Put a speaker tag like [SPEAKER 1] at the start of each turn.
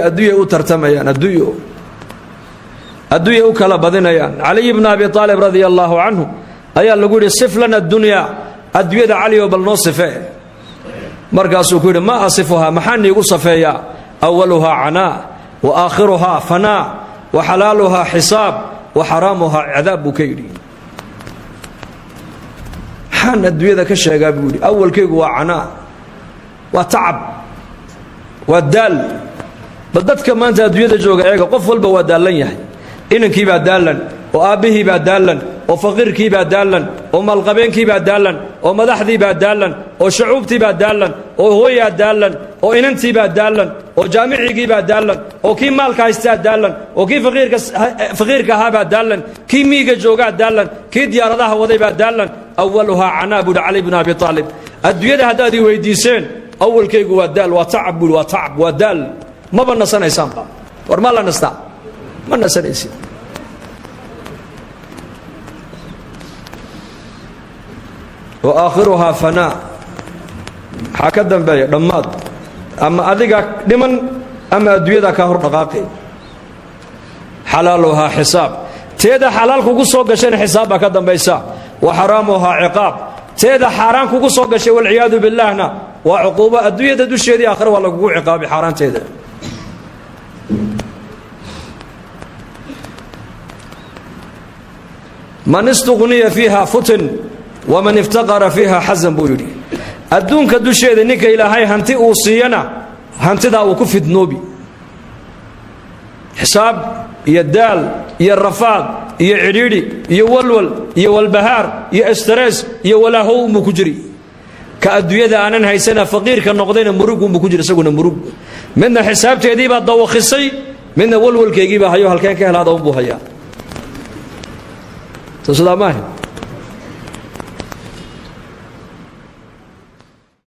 [SPEAKER 1] Adduunya u tartamayaan, adduunyo adduunya u kala badinayaan. Caliy bna Abi Aalib radia allaahu canhu ayaa lagu yidhi: "Sif lana dunyaa." Adduunyada, Caliyo, bal noo sifee. Markaasuu ku yidhi: "Maa asifuhaa? Maxaa niigu safeeyaa? Awaluhaa canaa wa aakhiruhaa fanaa wa xalaaluhaa xisaab wa xaraamuhaa cadaab," buu ka yidhi. "Maxaan adduunyada ka sheegaa?" buu yidhi. "Awalkaygu waa canaa, waa tacab, waa daal." Bal dadka maanta adduunyada jooga eega, qof walba waa daallan yahay. Inankii baa daallan, oo aabbihii baa daallan, oo faqiirkii baa daallan, oo maalqabeenkii baa daallan, oo madaxdii baa daallan, oo shacuubtii baa daallan, oo hooyaa daallan, oo inantii baa daallan, oo jaamicigii baa daallan, oo kii maalka haystaa daallan, oo kii faqiirka ahaabaa daallan, kii miiga joogaa daallan, kii diyaaradaha waday baa daallan. "Awaluhaa canaa," buuhi Cali bnu Abi Aalib. "Adduunyada haddaad ii weydiiseen, awalkaygu waa daal, waa tacab," buuhi. "Waa tacab, waa daal, maba nasanaysaanba." War ma la nastaa? Ma nasanaysid. Wa aakhiruhaa fanaa. Maxaa ka dambeeya? Dhammaad. Ama adiga dhiman ama adduunyadaa kaa hor dhaqaaqay. Xalaaluhaa xisaab. Teeda xalaal kugu soo gashayna xisaab baa ka dambaysa. Wa xaraamuhaa ciqaab. Teeda xaaraan kugu soo gashay, walciyaadu billaahna, waa cuquubo adduunyada dusheedii, aakhira waa lagugu ciqaabay xaaraanteeda. Man istuqniya fiiha futin, waman iftaqara fiiha xasan, buu yidhi. Adduunka dusheeda ninka Ilaahay hanti uu siiyana, hantidaa uu ku fidnoobi, xisaab iyo daal iyo rafaad iyo cidhiidhi iyo walwal iyo walbahaar iyo stress iyo walaahow unbuu ku jiri. Ka adduunyada aanan haysana, faqiirka noqdayna, murug unbuu ku jiri isaguna, murug. Midna xisaabteediibaa dawakhisay, midna walwalkeygiibaa hayo, halkeen ka helaada unbuu hayaa. Soo sidaa maaha?